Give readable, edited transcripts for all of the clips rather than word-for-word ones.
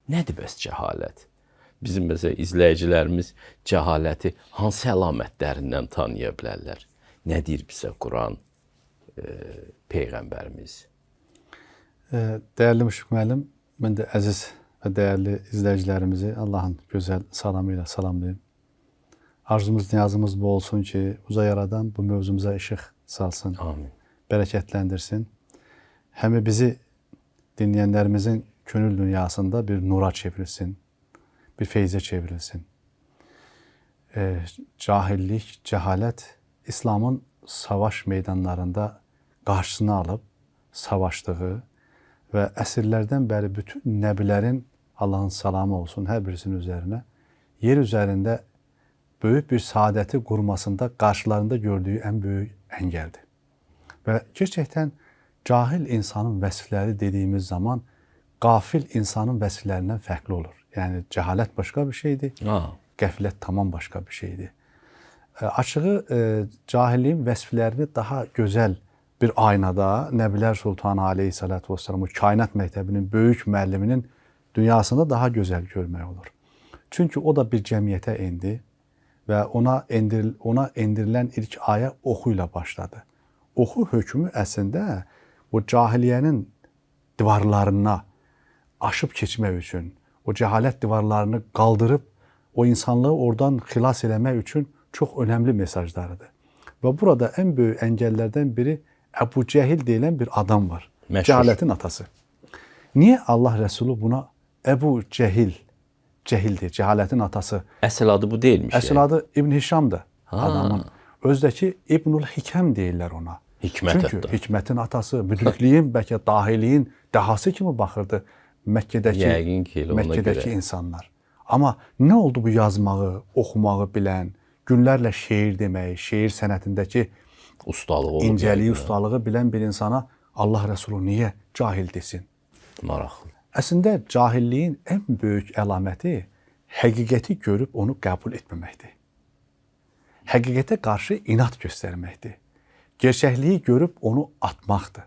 Nədir bəs cəhalət? Bizim məsələn izləyicilərimiz cəhaləti hansı əlamətlərindən tanıya bilərlər? Nə deyir bizə Quran, peyğəmbərimiz? Dəyərli Müşfiq müəllim, mən də əziz və dəyərli izləyicilərimizi Allahın gözəl salamı ilə salamlayım. Arzumuz, niyazımız bu olsun ki, uca yaradan bu mövzumuza işıq salsın. Amin. Bərəkətləndirsin. Həmi bizi dinləyənlərimizin könül dünyasında bir nura çevrilsin, bir feyzə çevrilsin. Cahillik, cəhalət İslamın savaş meydanlarında qarşısını alıb savaşdığı və əsrlərdən bəri bütün nəbilərin Allahın salamı olsun hər birisinin üzərinə yer üzərində böyük bir saadəti qurmasında qarşılarında gördüyü ən böyük əngəldir. Və gerçəkdən cahil insanın vəsfləri dediyimiz zaman qafil insanın vəsflərindən fərqli olur. Yəni cəhalət başqa bir şeydir, qəflət tamam başqa bir şeydir. Açığı cahilliyin vəsflərini daha gözəl bir aynada Nəbilər Sultanı aleyhissalatu vesselam o kainat məktəbinin böyük müəlliminin dünyasında daha gözəl görmək olur. Çünki o da bir cəmiyyətə endi və ona endirilən ilk ayə oxu ilə başladı. Oxu hökmü əslində o cahiliyyənin divarlarına aşıb keçmək üçün, o cəhalət divarlarını qaldırıb o insanlığı oradan xilas eləmək üçün çox önəmli mesajlarıdır. Və burada ən böyük əngəllərdən biri Əbu Cəhil deyilən bir adam var. Məşhur. Cəhalətin atası. Niyə Allah Rəsulu buna Əbu Cəhil, Cəhildir, cəhalətin atası. Əsl adı bu deyilmiş. Əsl yəni. adı İbn Hişamdır adamın. Özdəki İbnül Hikəm deyirlər ona. Hikmət Çünki hətta. hikmətin atası, müdrikliyin, bəlkə dahiliyin dahası kimi baxırdı Məkkədəki, Yəqin ki, elə ona Məkkədəki görə. insanlar. Amma nə oldu bu yazmağı, oxumağı bilən, günlərlə şeir deməyi, şeir sənətindəki Ustalığı olub. incəliyi, yəqin. ustalığı bilən bir insana Allah Rəsulu niyə cahil desin? Maraqlı. Əslində cahilliyin ən böyük əlaməti həqiqəti görüb onu qəbul etməməkdir. Həqiqətə qarşı inat göstərməkdir. Gerçəkliyi görüb onu atmaqdır.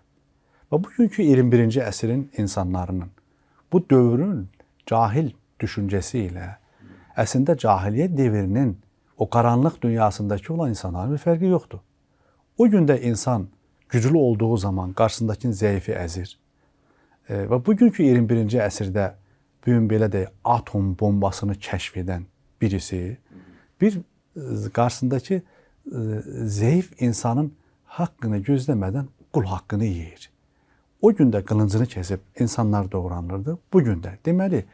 Və bugünkü 21-ci əsrin insanlarının bu dövrün cahil düşüncəsi ilə əslində cahiliyyə devrinin o qaranlıq dünyasındakı olan insanların bir fərqi yoxdur. O gündə insan güclü olduğu zaman qarşısındakının zəifi əzir. Və bugünkü 21-ci əsrdə bu gün belə deyək, atom bombasını kəşf edən birisi bir qarşısındakı zəif insanın haqqını gözləmədən qul haqqını yeyir. O gündə qılıncını kəsib insanlar doğranırdı. Bu gün də. Deməli,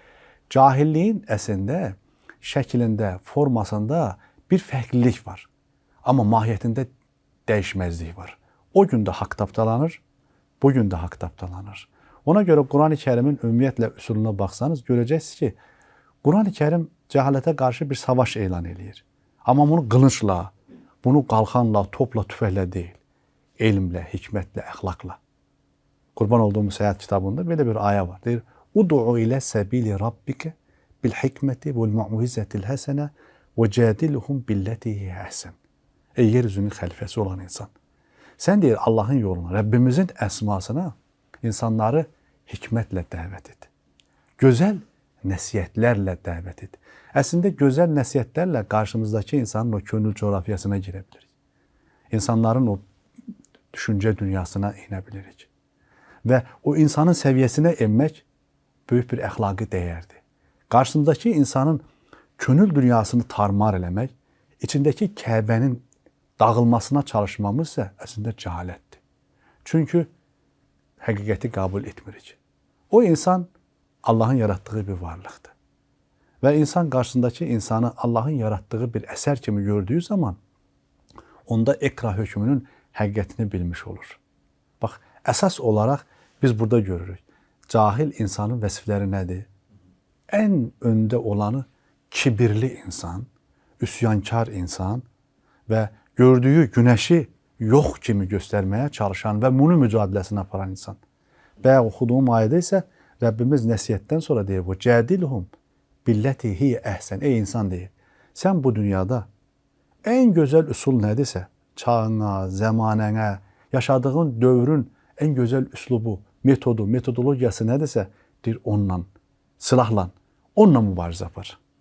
cahilliyin əslində şəklində, formasında bir fərqlilik var. Amma mahiyyətində dəyişməzlik var. O gündə haqq tapdalanır, bu gün də haqq tapdalanır. Ona görə Quran-ı Kərimin ümumiyyətlə üsuluna baxsanız görəcəksiniz ki, Quran-ı Kərim cəhalətə qarşı bir savaş elan eləyir. Amma bunu qılıncla, bunu qalxanla, topla, tüfəklə deyil. Elmlə, hikmətlə, əxlaqla. Qurban olduğumuz Səyahət kitabında belə bir ayə var. Deyir: "Ud'u ilə səbili rabbike bil hikməti vel mau'izatil həsənə və cadilhum billəti hiyə əhsən." Ey yer üzünün xəlifəsi olan insan. Sən deyir Allahın yoluna, Rəbbimizin əsmasına insanları hikmətlə dəvət et. Gözəl nəsihətlərlə dəvət et. Əslində gözəl nəsihətlərlə qarşımızdakı insanın o könül coğrafiyasına girə bilirik. İnsanların o düşüncə dünyasına enə bilirik. Və o insanın səviyyəsinə enmək böyük bir əxlaqi dəyərdir. Qarşısındakı insanın könül dünyasını tarmar eləmək, içindəki Kəbənin dağılmasına çalışmamız isə əslində cəhalətdir. Çünki həqiqəti qəbul etmirik. O insan Allahın yaratdığı bir varlıqdır. Və insan qarşısındakı insanı Allahın yaratdığı bir əsər kimi gördüyü zaman onda ekra hökmünün həqiqətini bilmiş olur. Bax, əsas olaraq biz burada görürük. Cahil insanın vəsfləri nədir? Ən öndə olanı kibirli insan, üsyankar insan və gördüyü günəşi yox kimi göstərməyə çalışan və bunu mücadiləsini aparan insan. Bayaq oxuduğum ayədə isə Rəbbimiz nəsihətdən sonra deyir bu: "Cədilhum billəti hiyə əhsən." Ey insan deyir. Sən bu dünyada ən gözəl üsul nədirsə, çağına, zəmanənə, yaşadığın dövrün ən gözəl üslubu, metodu, metodologiyası nədirsə, deyir onunla, silahla Onunla mübarizə apar.